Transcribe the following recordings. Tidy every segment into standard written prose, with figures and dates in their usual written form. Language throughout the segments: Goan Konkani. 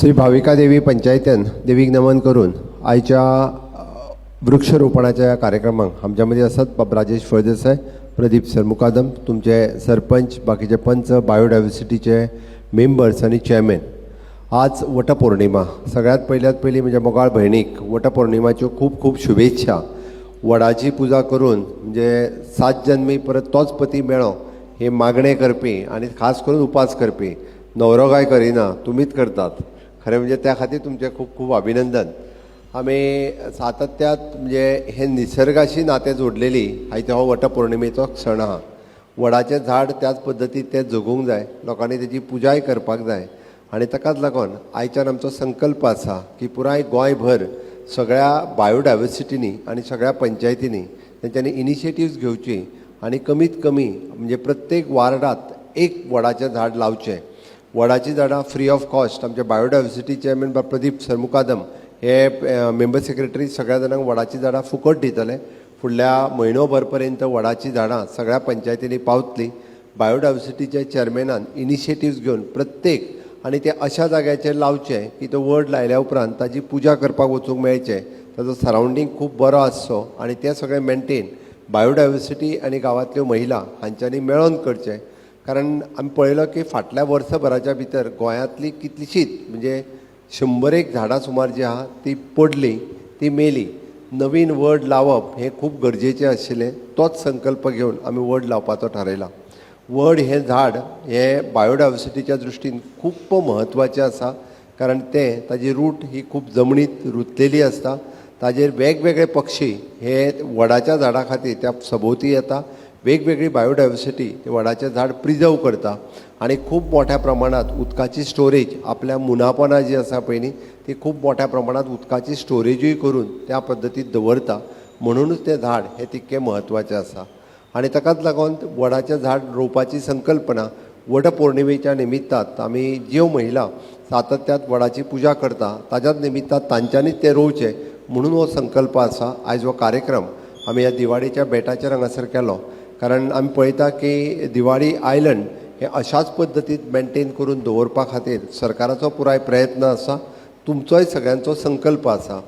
श्री भाविका देवी पंचायतीन देवीक नमन करून आयच्या वृक्षरोपणाच्या ह्या कार्यक्रमाक आमच्या मदीं आसात बाब राजेश फळदेसाय, प्रदीप सरमुकादम, तुमचे सरपंच, बाकीचे पंच, बायोडायवर्सिटीचे मेंबर्स आनी चेअरमॅन. आज वटपौर्णिमा. सगळ्यात पयल्यात पयलीं म्हज्या मोगाळ भयणीक वटपौर्णिमाच्यो खूब खूब शुभेच्छा. वडाची पुजा करून म्हणजे सात जन्मी परत तोच पती मेळो हे मागणें करपी आनी खास करून उपास करपी. न्हवरो काय करिना, तुमीच करतात. खरें म्हणजे त्या खातीर तुमचें खूब खूब अभिनंदन. आमी सातत्यात म्हणजे हे निसर्गाशी नातें जोडलेली आयज हो वटपौर्णिमेचो क्षण आहा. वडाचें झाड त्याच पद्दतीन तें जगूंक जाय, लोकांनी तेजी पुजाय करपाक जाय आनी ताकाच लागून आयच्यान आमचो संकल्प आसा की पुराय गोंयभर सगळ्या बायोडायवर्सिटींनी आनी सगळ्या पंचायतींनी तेंच्यांनी इनिशिएटिव्ज घेवची आनी कमीत कमी म्हणजे प्रत्येक वार्डात एक वडाचें झाड लावचें. वडाचीं झाडां फ्री ऑफ कॉस्ट आमचे बायोडायवर्सिटी चेअरमॅन बाब प्रदीप सरमुकादम हे मेंबर सेक्रेटरी सगळ्या जाणांक वडाचीं झाडां फुकट दितले. फुडल्या म्हयनो भर पर्यंत वडाचीं झाडां सगळ्या पंचायतींनी पावतलीं. बायोडायवर्सिटीच्या चेअरमॅनान इनिशिएटिव्ज घेवन प्रत्येक आनी ते अशा जाग्याचेर लावचे की तो वड लायल्या उपरांत ताजी पुजा करपाक वचूंक मेळचें, ताजो सरावंडींग खूब बरो आसचो आनी तें सगळें मेनटेन बायोडायवर्सिटी आनी गांवांतल्यो महिला हांच्यांनी मेळोन करचें. कारण आमी पळयलो की फाटल्या वर्सभराच्या भितर गोंयांतली कितलीशींच म्हणजे 100 एक झाडां सुमार जी आहा ती पडली, ती मेली. नवीन वड लावप हें खूब गरजेचें आशिल्लें. तोच संकल्प घेवन आमी वड लावपाचो थारायला. वड हें झाड हें बायोडायवर्सिटीच्या दृश्टीन खूब म्हत्वाचें आसा, कारण तें ताजी रूट ही खूब जमनीत रुतलेली आसता. ताजेर वेगवेगळे पक्षी हे वडाच्या झाडा खातीर त्या सभोवती येता. वेगवेगळी बायोडायवर्सिटी ते वडाचें झाड प्रिजर्व करता आनी खूब मोठ्या प्रमाणात उदकाची स्टोरेज आपल्या मुनापना जी आसा पळय न्ही, ती खूब मोठ्या प्रमाणात उदकाची स्टोरेजूय करून त्या पद्दतीत दवरता. म्हणुनूच तें झाड हें तितकें म्हत्वाचें आसा आनी ताकाच लागून वडाचें झाड रोवपाची संकल्पना वटपौर्णिमेच्या निमित्तात आमी ज्यो महिला सातत्यात वडाची पुजा करता ताज्याच निमित्तात तांच्यांनीच तें रोवचें म्हणून हो संकल्प आसा. आयज हो कार्यक्रम आमी ह्या दिवाडीच्या बेटाचेर हांगासर केलो, कारण आमी पळयता की दिवाडी आयलंड हे अशाच पद्दतीन मेनटेन करून दवरपा खातीर सरकाराचो पुराय प्रयत्न आसा, तुमचोय सगळ्यांचो संकल्प आसा.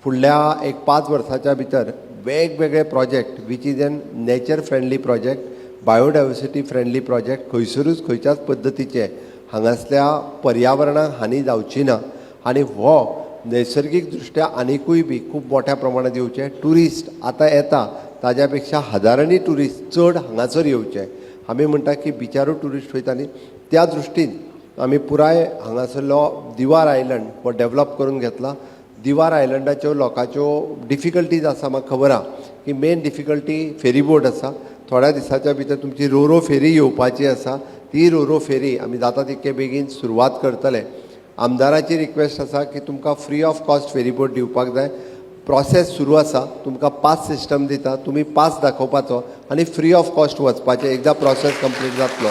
फुडल्या एक 5 वर्साच्या भितर वेगवेगळे project which is an nature friendly project, biodiversity friendly project, खंयसरूच खंयच्याच पद्दतीचे हांगासल्या पर्यावरणाक हानी जावची ना आनी हो नैसर्गीक दृश्ट्या आनिकूय बी खूब मोठ्या प्रमाणात येवचे. ट्युरिस्ट आतां येता ताज्या पेक्षा हजारांनी ट्युरिस्ट चड हांगासर येवचे. आमी म्हणटा की बिचारू ट्युरिस्ट वयता न्ही, त्या दृश्टीन आमी पुराय हांगासरलो दिवार आयलंड हो डेवलप करून घेतला. दिवार आयलंडाच्यो लोकांच्यो डिफिकल्टीज आसा, म्हाका खबर आहा की मेन डिफिकल्टी फेरीबोट आसा. थोड्या दिसाच्या भितर तुमची रोरो फेरी येवपाची आसा. ती रोरो फेरी आमी जाता तितके बेगीन सुरवात करतले. आमदाराची रिक्वेस्ट आसा की तुमकां फ्री ऑफ कॉस्ट फेरीबोट दिवपाक जाय. प्रोसेस सुरू आसा. तुमकां पास सिस्टम दिता, तुमी पास दाखोवपाचो आनी फ्री ऑफ कॉस्ट वचपाचें. एकदां प्रोसेस कंप्लीट जातलो,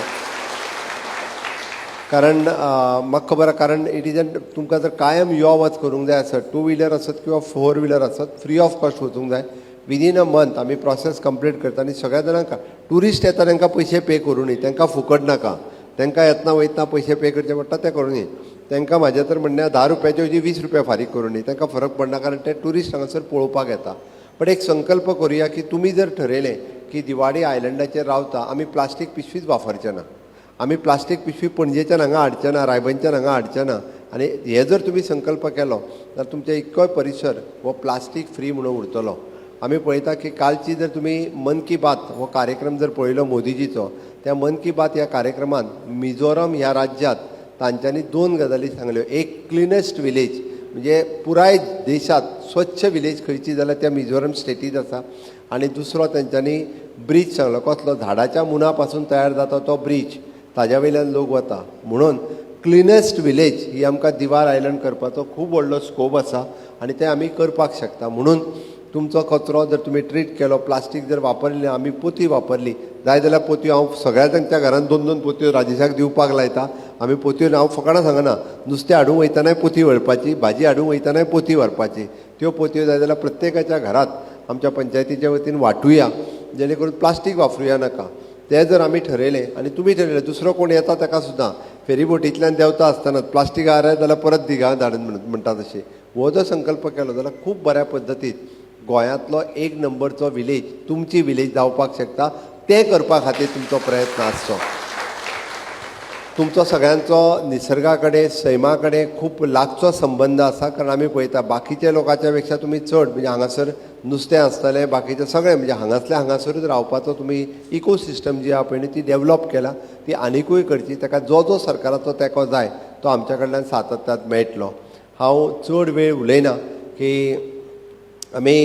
कारण म्हाका खबर आहा, कारण it is an तुमकां जर कायम यो वच करूंक जाय आसत, टू व्हिलर आसत किंवा फोर व्हिलर आसत, फ्री ऑफ कॉस्ट वचूंक जाय. विदीन अ मंथ आमी प्रोसेस कंप्लीट करता आनी सगळ्या जाणांक ट्युरिस्ट येता तांकां पयशे पे करूं न्ही. तांकां फुकट नाका. तांकां येतना वयतना पयशे पे करचे पडटा, ते करूं न्ही. तांकां म्हाजें तर म्हणणें, 10 रुपयाचे ऐवजी 20 रुपया फारीक करूं न्ही, तांकां फरक पडना, कारण ते ट्युरिस्ट हांगासर पळोवपाक येता. बट एक संकल्प करुया की तुमी जर ठरयलें की दिवाडी आयलंडाचेर रावता, आमी प्लास्टीक पिशवीच वापरचे ना, आमी प्लास्टीक पिशवी पणजेच्यान हांगा हाडचे ना, रायबनच्यान हांगा हाडचे ना आनी हे जर तुमी संकल्प केलो जाल्यार तुमचें इतकोय परिसर हो प्लास्टीक फ्री म्हणून उरतलो. आमी पळयता की कालची जर तुमी मन की बात हो कार्यक्रम जर पळयलो मोदीजीचो, त्या मन की बात ह्या कार्यक्रमांत मिझोरम ह्या राज्यांत तांच्यांनी दोन गजाली सांगल्यो. एक क्लिनेस्ट विलेज, म्हणजे पुराय देशांत स्वच्छ विलेज खंयची जाल्यार त्या मिझोरम स्टेटीत आसा. आनी दुसरो तेंच्यांनी ब्रीज सांगलो, कसलो? झाडाच्या मुना पासून तयार जाता तो ब्रीज, ताज्या वयल्यान लोक वता. म्हणून क्लिनेस्ट विलेज ही आमकां दिवार आयलंड करपाचो खूब व्हडलो स्कोप आसा आनी तें आमी करपाक शकता. म्हणून तुमचो कचरो जर तुमी ट्रीट केलो, प्लास्टीक जर वापरली, आमी पोती वापरली जाय जाल्यार पोतयो हांव सगळ्या तांच्या घरान दोन दोन पोतयो राजेशाक दिवपाक लायता. आमी पोतयो, हांव फकाणां सांगना, नुस्तें हाडूंक वयतनाय पोती व्हरपाची, भाजी हाडूंक वयतनाय पोती व्हरपाची. त्यो पोतयो जाय जाल्यार प्रत्येकाच्या घरात आमच्या पंचायतीच्या वतीन वांटुया, जेणे करून प्लास्टीक वापरुया नाका. तें जर आमी ठरयलें आनी तुमी ठरयलें, दुसरो कोण येता ताका सुद्दां फेरीबोटींतल्यान देंवता आसतना प्लास्टीक आसा जाल्यार परत दिगा धाडून म्हणटा तशें हो जर संकल्प केलो जाल्यार खूब बऱ्या पद्दतीन गोंयांतलो एक नंबरचो विलेज तुमची विलेज जावपाक शकता. तें करपा खातीर तुमचो प्रयत्न आसचो. तुमचो सगळ्यांचो निसर्गा कडेन, सैमा कडेन खूब लागचो संबंद आसा, कारण आमी पळयता बाकीच्या लोकांच्या पेक्षा तुमी चड म्हणजे हांगासर नुस्तें आसतलें, बाकीचें सगळें म्हणजे हांगासल्या हांगासरूच रावपाचो तुमी इकोसिस्टम जी आहा पळय न्ही ती डेवलॉप केला, ती आनिकूय करची. ताका जो जो सरकाराचो तेंको जाय तो आमच्या कडल्यान सातत्यात मेळटलो. हांव चड वेळ उलयना की आमी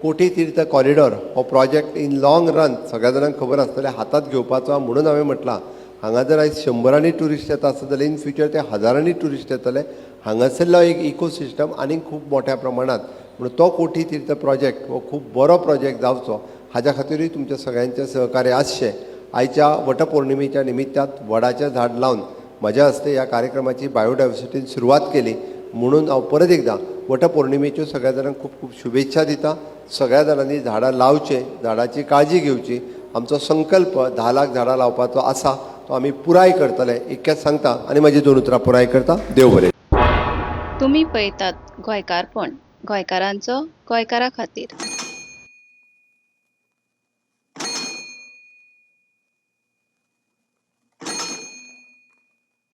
कोटी तीर्थ कॉरिडॉर हो प्रोजेक्ट इन लॉंग रन सगळ्या जाणांक खबर आसतलें हातात घेवपाचो आहा. म्हणून हांवें म्हटलां हांगा जर आयज शंबरांनी ट्युरिस्ट येता आसत जाल्यार इन फ्युचर ते हजारांनी ट्युरिस्ट येतले. हांगासरलो एक इकोसिस्टम आनीक खूब मोठ्या प्रमाणांत, म्हणून तो कोटी तीर्थ प्रोजेक्ट हो खूब बरो प्रोजेक्ट जावचो हाज्या खातीरूय तुमच्या सगळ्यांचें सहकार्य आसचें. आयच्या वटपौर्णिमेच्या निमित्तान वडाचें झाड लावन म्हज्या हस्ते ह्या कार्यक्रमाची बायोडायवर्सिटीन सुरवात केली म्हणून हांव परत एकदां वटपौर्णिमेच्यो सगळ्या जाणांक खूब खूब शुभेच्छा दिता. सगळ्या जाणांनी झाडां लावचें, झाडाची काळजी घेवची. आमचो संकल्प 10 लाख झाडां लावपाचो आसा, तो आमी पुराय करतले इतकेंच सांगता आनी म्हाजी दोन उतरां पुराय करता. देव बरें. तुमी पळयतात गोंयकारपण, गोंयकारांचो गोंयकारा खातीर.